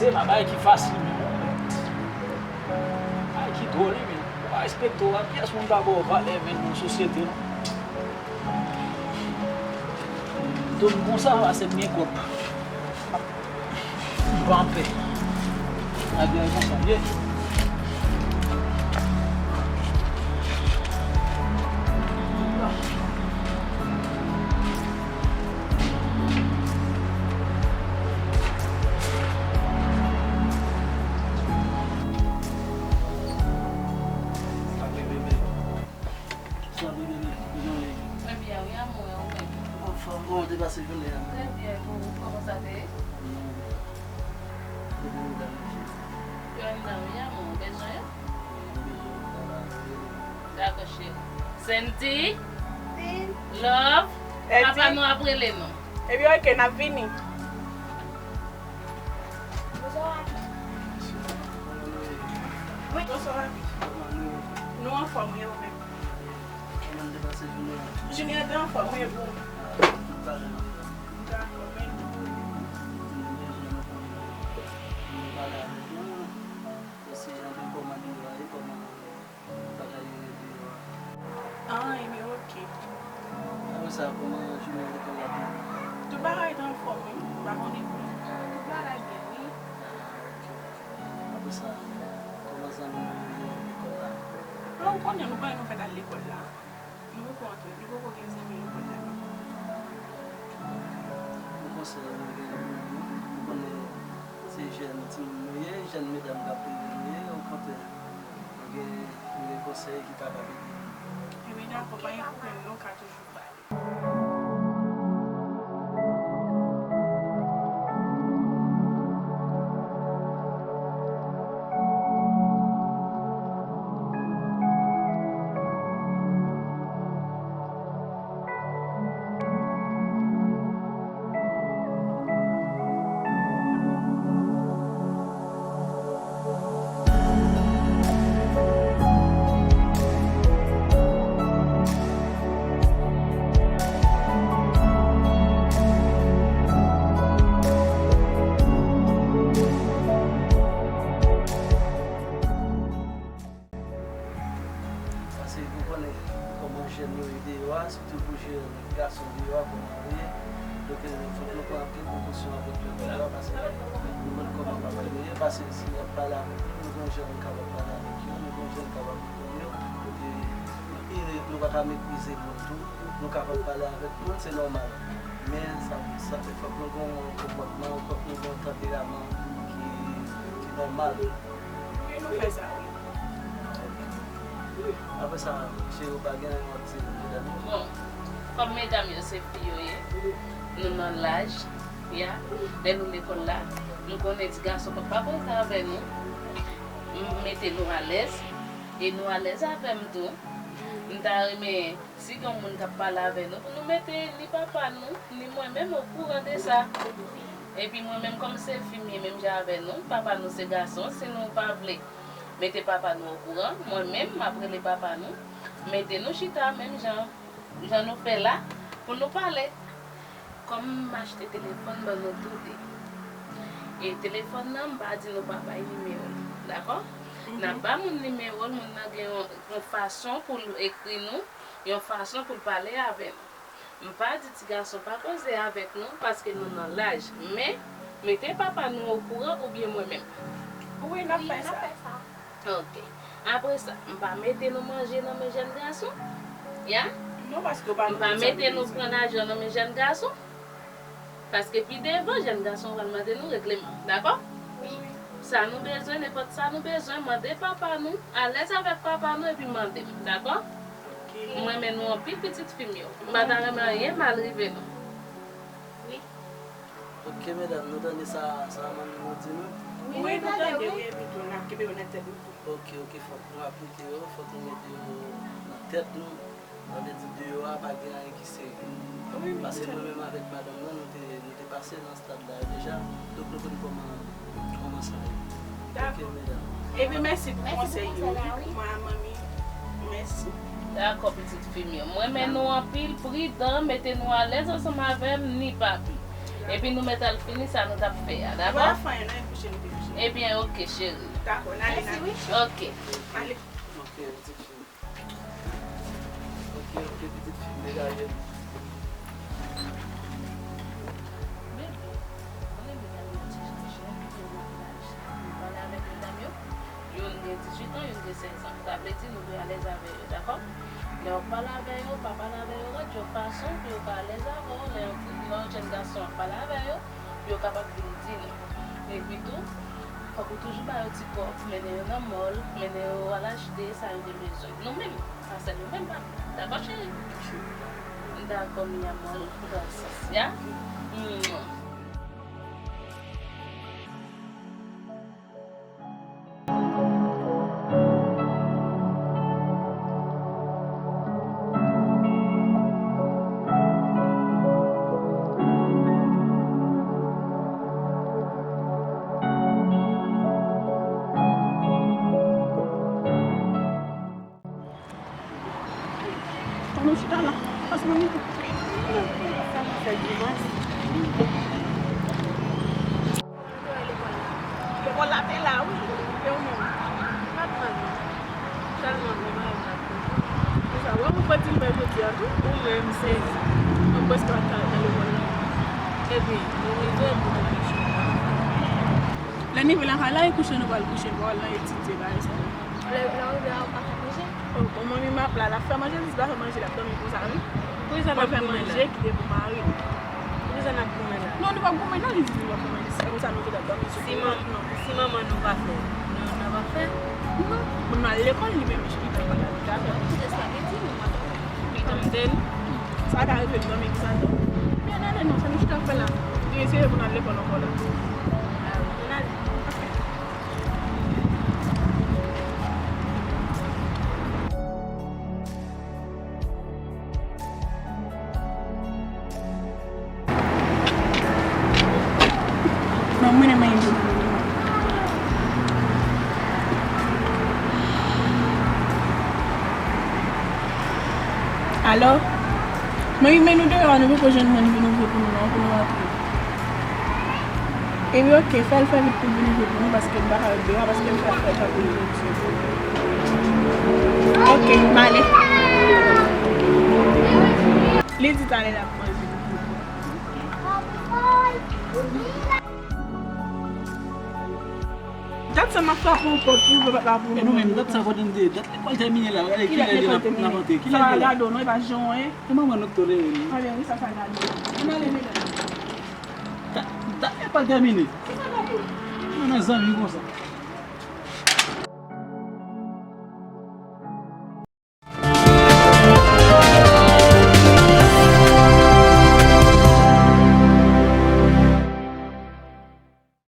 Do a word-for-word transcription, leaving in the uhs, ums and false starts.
Se pa bagay ki fasil, men. Bagay ki dwòl, wi, men. Ou pa respekte w, a pyès moun pa ba w valè, men, nan sosyete, non. Tout moun konsa, pase m gen kòb. M pa anpè. Lagè konsa ye. Sa bebe, bebe. Bebe, bebe, bebe. Mwen byen, wi, amou, e ou menm? Anfòm, kòman te pase jounen an? Trè byen, e pou ou, kòman sa te ye? Bebe, medam yo. Yo anndan, wi, amou, ou bezwen yo? Mwen bezwen yo, papa, mwen bezwen yo. Dakò, cheri. Sandy? Love? Papa nou ap rele nou. Ebyen, oke, n ap vini. Bonswa. Wi. Bonswa. Nou anfòm, wi, ou menm? Jounen an te anfòm, wi, e pou ou? Dakò, men. Bagay yo rete yo a. Ah, ebyen, oke. Apre sa, kòman jounen lekòl la te ye? Tout bagay te anfòm, wi. M pa konnen pou nou. Tout bagay byen, wi. Ah, oke, oke. Apre sa, kòman zanmi nou yo lekòl la? Ah, ou konnen, nou pa nou fèt al lekòl la. Nou poko antre, nou poko gen zanmi lekòl la, non. Bon konsèy nou gen pou nou, nou konnen se jèn timoun nou ye, jèn medam k ap rive nou ye, okontrè, nou gen, nou gen konsèy ki kapab ede nou. Ebyen, dakò, pa gen pwoblèm, non, ka toujou pale. Paske ou konnen kòman jèn yo ye deyò a, sitou pou jèn gason deyò a, kòman yo ye. Donk, eh, fòk nou pran anpil prekosyon avèk jèn deyò a, paske nou konn kòman bagay yo ye, paske si y ap pale avèk nou, nou gen jèn nou kapab pale avèk yo, nou gen jèn nou kapab reponn yo, donk, eh, nou pa ka meprize moun tou, nou kapab pale avèk moun, se nòmal. Men sa, sa fòk nou gen yon konpòtman, fòk nou gen yon tanperaman ki, ki nòmal. Wi, nou fè sa, wi. Apre sa, cheri, ou pa gen anyen w ap di medam yo? Bon, kòm medam yo se fi yo ye, nou nan laj, ya, lè nou lekòl la, m konnen ti gason p ap pa koze avè nou, m mete nou alèz, e nou alèz avè m tou. M ta renmen si gen moun k ap pale avè nou, pou nou mete ni papa nou, ni mwen menm okouran de sa. Epi mwen menm, kòm se fi m ye menm jan avè nou, papa nou se gason, si nou pa vle mete papa nou okouran, mwen menm, m ap rele papa nou, mete nou chita menm jan, jan nou fè la, pou nou pale. Kòm m achte telefòn ban nou tou de. E telefòn nan, m pa di nou pa bay nimewo l, dakò? N ap ba moun nimewo l, moun nan gen yon, yon fason pou l ekri nou, yon fason pou l pale avè nou. M pa di ti gason pa koze avèk nou, paske nou nan laj, men mete papa nou okouran oubyen mwen menm. Wi, n ap fè sa. Ok. Apre sa, m pa mete nou manje nan men jèn gason. Ya? Non, paske w pa... M pa mete nou pran lajan nan men jèn gason. Paske pi devan, jèn gason pral mande nou regleman. Dakò? Wi. Sa nou bezwen, nenpòt sa nou bezwen, mande papa nou, alèz avèk papa nou epi mande m. Dakò? Ok. M renmen nou anpil, pitit fi m yo. M pa ta renmen anyen mal rive nou. Wi. Ok, medam, nou tande sa, sa manmi nou di nou? Wi, nou tande, wi, epi tou, n ap kenbe yo nan tèt nou tou. Ok, ok, fòk nou aplike yo, fòk nou mete yo nan tèt nou. Sa vle di deyò a pa gen anyen ki serye. Paske mwen menm avèk madanm nan, nou te, nou te pase nan stad la deja. Donk, nou konn kòman, kòman sa ye. Ok, medam. Ebyen, mèsi pou konsèy yo, wi, pou manmi. Mèsi. Dakò, pitit fi m yo. M renmen nou anpil, pridan, mete nou alèz ansanm avè m, ni papi. Epi nou mèt al fini sa nou t ap fè a, dakò? Wè, fanyen, non, e kouche nou te kouche. Ebyen, oke, cheri. Dakò, n ale, n ale. Oke. Ale. Ok, pitit fi. Ok, ok, pitit fi, degaje. Bebe, konnen medam yo ti jan jèn, yo nan laj. Pale avèk medam yo. Youn gen dizuit an, youn gen sèz an. Sa vle di nou dwe alèz avè yo, dakò? Lè w ap pale avè yo, pa pale avè yo rèd, jwenn fason pou yo ka alèz avè w. Lè yon, lè yon jèn gason ap pale avè yo, pou yo kapab vin di nou. Epi tou, fòk ou toujou ba yo ti kòb, mennen yo nan mall, mennen yo al achte sa yo gen bezwen. Nou menm, pa sèl nou menm, pa nou. Dakò, cheri? Dakò, mi amor. Gracias, ya? Mwah. Ann nou chita la. Pase nan mitan. Sa m fè grimas. Lekòl la te la, wi. E ou menm? Pa t mal, non. Tèlman bon bagay m t ap fè. Konsa, wè, ou fè ti m fè jodi a tou. Ou menm, sezi. Mwen prèske pa t ka al nan lekòl la. Epi, nou rive, nou te kouche. Lè n rive lakay la, e kouche nou pral kouche, pa al nan etidye, bagay sa yo. Lè, lè w rive a, ou pa fè manje? Oh, bon, manmi m ap la, l ap fè manje, li pa fè manje, l ap dòmi konsa, wi. Poukisa n ap goumen la? Mwen fè manje, kite pou mari m. Poukisa n ap goumen la? Non, nou p ap goumen, non, li di nou p ap goumen. Se konsa nou te ap dòmi sou kont nou. Si manman nou pa fè, nou, nou pa fè? Non, pou nou al lekòl, li menm, li pa, li pa ka fè. Kite espageti, nou, maten. Li tann tèl. Sa ka rive, li dòmi konsa, non. Men, ale, non, sa nou chita fè la. Li eseye pou n al lekòl ankò la. Ah, wi, ann ale. Ok. Ban m mennen manyen pou nou. Alo? Mwen rive nou deyò a, nou poko jwenn moun vin ouvri pou nou non, pou nou rantre. Epi oke, fè l fè vit pou l vin ouvri pou nou, paske m pa ka ret deyò a, paske m fè afè tankou l ret sou. Oke, m ale. Li di talè l ap manje. Dat sa m ap frape yon pòt pou ouvri pòt la pou nou. E nou menm, dat sa fò tande, dat lekòl tèmine la, gade kilè li n ap, n ap antre. Kilè li la? Sa pa gade w non, e pa jan w ye. E manman nou k tolere nou. Anben wi, sa, sa gade w. Ann ale, medam. Dat, dat lekòl tèmine. Ki sa gade w? Nou nan zanmi konsa.